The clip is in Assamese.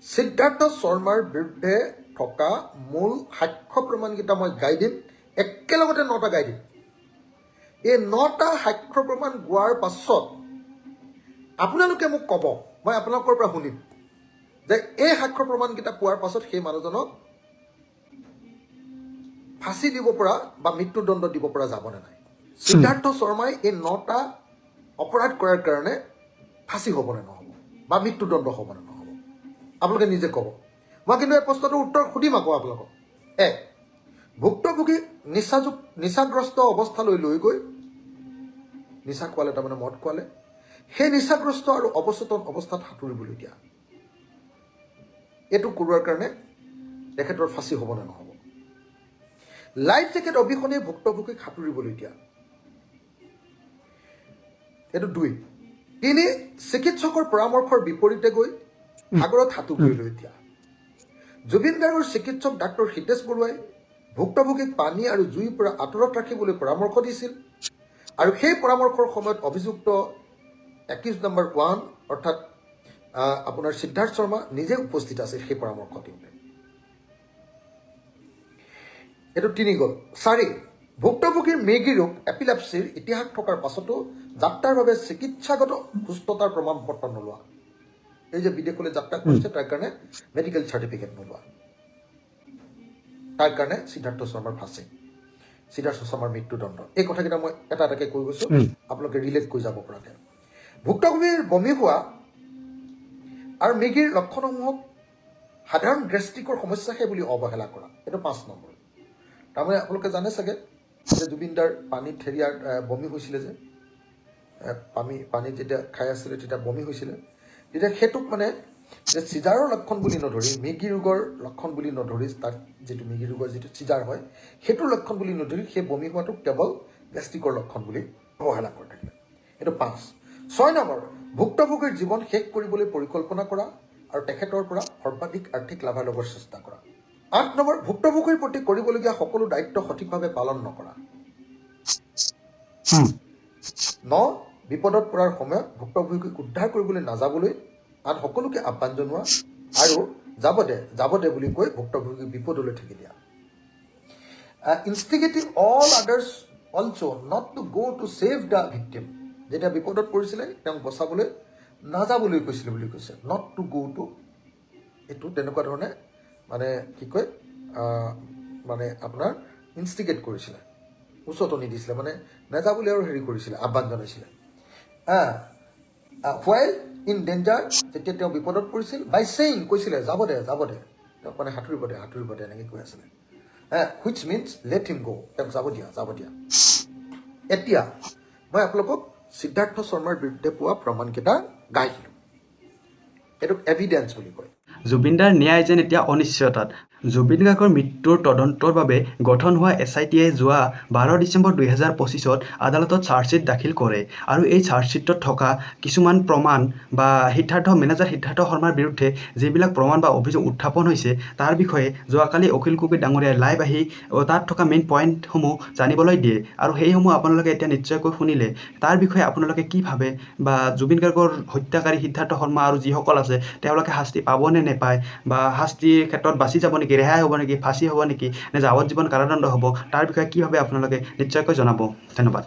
সিদ্ধাৰ্থ শৰ্মাৰ বিৰুদ্ধে থকা মূল সাক্ষ্য প্ৰমাণকেইটা মই গাই দিম। একেলগতে 9টা গাই দিম। এই 9টা সাক্ষ্য প্ৰমাণ গোৱাৰ পাছত আপোনালোকে মোক ক'ব, মই আপোনালোকৰ পৰা শুনিম যে এই সাক্ষ্য প্ৰমাণকেইটা পোৱাৰ পাছত সেই মানুহজনক ফাঁচি দিব পৰা বা মৃত্যুদণ্ড দিব পৰা যাবনে নাই। সিদ্ধাৰ্থ শৰ্মাই এই 9টা অপৰাধ কৰাৰ কাৰণে ফাঁচি হ'বনে নহ'ব বা মৃত্যুদণ্ড হ'বনে নহ'ব, আপোনালোকে নিজে ক'ব। মই কিন্তু এই প্ৰশ্নটোৰ উত্তৰ সুধিম আকৌ আপোনালোকক। 1, ভুক্তভোগীক নিচাগ্ৰস্ত অৱস্থালৈ লৈ গৈ নিচা খোৱালে, তাৰমানে মদ খোৱালে, সেই নিচাগ্ৰস্ত আৰু অৱচেতন অৱস্থাত সাঁতুৰিবলৈ দিয়া, এইটো কৰোৱাৰ কাৰণে তেখেতৰ ফাঁচি হ'বনে নহ'ব? লাইফ জেকেট অবিহনে ভুক্তভোগীক সাঁতুৰিবলৈ দিয়া, এইটো 2। 3, চিকিৎসকৰ পৰামৰ্শৰ বিপৰীতে গৈ সাগৰত সাঁতুৰিবলৈ দিয়া। জুবিন গাৰ্গৰ চিকিৎসক ডাক্তৰ হিতেশ বৰুৱাই ভুক্তভোগীক পানী আৰু জুইৰ পৰা আঁতৰত ৰাখিবলৈ পৰামৰ্শ দিছিল আৰু সেই পৰামৰ্শৰ সময়ত অভিযুক্ত একিউজ নম্বৰ 1, অৰ্থাৎ আপোনাৰ সিদ্ধাৰ্থ শৰ্মা নিজে উপস্থিত আছিল সেই পৰামৰ্শ দিওঁতে। এইটো 3 গ'ল। 4, ভুক্তভোগীৰ মৃগী ৰোগ, এপিলেপচিৰ ইতিহাস থকাৰ পাছতো যাত্ৰাৰ বাবে চিকিৎসাগত সুস্থতাৰ প্ৰমাণ পত্ৰ নোলোৱা। এই যে বিদেশলৈ যাত্ৰা কৰিছে, তাৰ কাৰণে মেডিকেল চাৰ্টিফিকেট নোলোৱা, তাৰ কাৰণে সিদ্ধাৰ্থ শৰ্মাৰ ফাঁচি, সিদ্ধাৰ্থ শৰ্মাৰ মৃত্যুদণ্ড। এই কথাকেইটা মই এটা এটাকৈ কৈ গৈছোঁ, আপোনালোকে ৰিলেট কৰি যাব পৰাকৈ। ভুক্তভোগীৰ বমি হোৱা আৰু মৃগীৰ লক্ষণসমূহক সাধাৰণ গেষ্ট্ৰিকৰ সমস্যাহে বুলি অৱহেলা কৰা, এইটো 5 নম্বৰ। তাৰমানে আপোনালোকে জানে চাগে যে জুবিনদাৰ পানীত হেৰিয়াৰ বমি হৈছিলে যে, পানীত যেতিয়া খাই আছিলে তেতিয়া বমি হৈছিলে, তেতিয়া সেইটোক মানে যে চিজাৰৰ লক্ষণ বুলি নধৰি, মৃগী ৰোগৰ লক্ষণ বুলি নধৰি, তাত যিটো মৃগী ৰোগৰ যিটো চিজাৰ হয় সেইটোৰ লক্ষণ বুলি নধৰি সেই বমি হোৱাটোক কেৱল গেষ্ট্ৰিকৰ লক্ষণ বুলি অৱহেলা কৰি থাকিলে, এইটো 5। 6 নম্বৰ, ভুক্তভোগীৰ জীৱন শেষ কৰিবলৈ পৰিকল্পনা কৰা আৰু তেখেতৰ পৰা সৰ্বাধিক আৰ্থিক লাভালাভৰ চেষ্টা কৰা। 8 নম্বৰ, ভুক্তভোগীৰ প্ৰতি কৰিবলগীয়া সকলো দায়িত্ব সঠিকভাৱে পালন নকৰা। 9, বিপদত পৰাৰ সময়ত ভুক্তভোগীক উদ্ধাৰ কৰিবলৈ নাযাবলৈ আন সকলোকে আহ্বান জনোৱা আৰু যাব দে, যাব দে বুলি কৈ ভুক্তভোগীক বিপদলৈ ঠেলি দিয়া। Instigating all others also not to go to save the victim. যেতিয়া বিপদত পৰিছিলে তেওঁক বচাবলৈ নাযাবলৈ কৈছিলে বুলি কৈছে, not to গ' টু, এইটো তেনেকুৱা ধৰণে মানে কি কয়, মানে আপোনাৰ ইনষ্টিগেট কৰিছিলে, উচতনি দিছিলে, মানে নাযাবলৈ আৰু হেৰি কৰিছিলে, আহ্বান জনাইছিলে। হোৱাইল ইন ডেঞ্জাৰ, যেতিয়া তেওঁ বিপদত পৰিছিল, বাই চেইং, কৈছিলে যাব দে, যাব দে, তেওঁক মানে সাঁতুৰিব দে, সাঁতুৰিব দে, এনেকৈ কৈ আছিলে, which means let him go, তেওঁক যাব দিয়া, যাব দিয়া। এতিয়া মই আপোনালোকক সিদ্ধাৰ্থ শৰ্মাৰ বিৰুদ্ধে পোৱা প্ৰমাণকেইটা গাই দিলোঁ। এইটোক এভিডেন্স বুলি কয়। জুবিনদাৰ ন্যায় যেন এতিয়া অনিশ্চয়তাত। জুবিন গাৰ্গৰ মৃত্যুৰ তদন্তৰ বাবে গঠন হোৱা এছআইটিয়ে যোৱা 12 ডিচেম্বৰ 2025ত আদালতত চাৰ্জশ্বীট দাখিল কৰে আৰু এই চাৰ্জশ্বীটত থকা কিছুমান প্ৰমাণ বা সিদ্ধাৰ্থ মেনেজাৰ সিদ্ধাৰ্থ শৰ্মাৰ বিৰুদ্ধে যিবিলাক প্ৰমাণ বা অভিযোগ উত্থাপন হৈছে, তাৰ বিষয়ে যোৱাকালি অখিল গগৈ ডাঙৰীয়াই লাইভ আহি তাত থকা মেইন পইণ্টসমূহ জানিবলৈ দিয়ে আৰু সেইসমূহ আপোনালোকে এতিয়া নিশ্চয়কৈ শুনিলে। তাৰ বিষয়ে আপোনালোকে কি ভাবে বা জুবিন গাৰ্গৰ হত্যাকাৰী সিদ্ধাৰ্থ শৰ্মা আৰু যিসকল আছে তেওঁলোকে শাস্তি পাবনে নেপায় বা শাস্তিৰ ক্ষেত্ৰত বাচি যাব নেকি, ৰেহাই হ'ব নেকি, ফাঁচি হ'ব নেকি নে যাৱজ্জীৱন কাৰাদণ্ড হ'ব, তাৰ বিষয়ে কি ভাবে আপোনালোকে নিশ্চয়কৈ জনাব। ধন্যবাদ।